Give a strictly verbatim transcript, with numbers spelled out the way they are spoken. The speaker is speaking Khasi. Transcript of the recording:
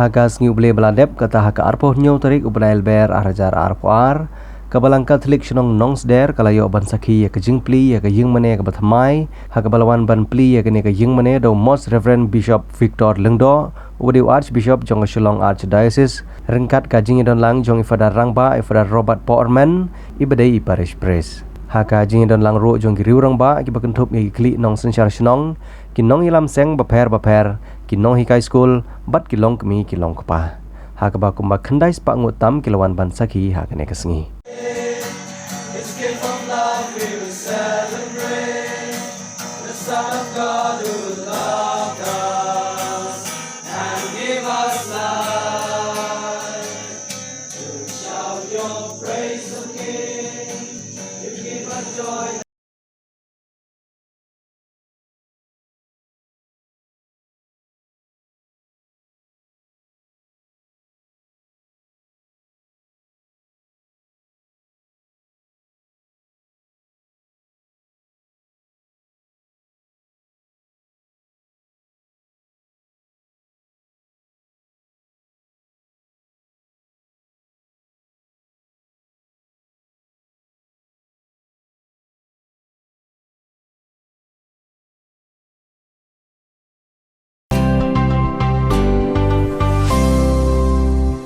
Ha ka sngi U Blei ba la dep, kata ha ka arphew hynñiew tarik u bnai Lber ar hajar arphew ar, ka Balang Katholik shnong Nongsder ka la ïoh ban sakhi ïa ka jingplie ïa ka ïingmane kaba thymmai, ha kaba la wan ban plie ïa kane ka ïingmane da u Most Reverend Bishop Victor Lyngdoh, uba dei u Archbishop jong ka Shillong Archdiocese, ryngkat ka jingïadonlang jong i Father Rangbah, i Father Robert Poerman, iba dei i Parish Priest. Ha ka jingïadonlang ruh jong ki riew rangbah kiba kynthup ïa ki khlieh nongsynshar shnong, ki nongïalam seng bapher bapher, ki nonghikai skul, bad ki longkmie ki longkpa. Ha kaba kumba khyndai spah ngut tam ki la wan ban sakhi ha kane ka sngi. It's gift of love we will celebrate. The Son of God who loved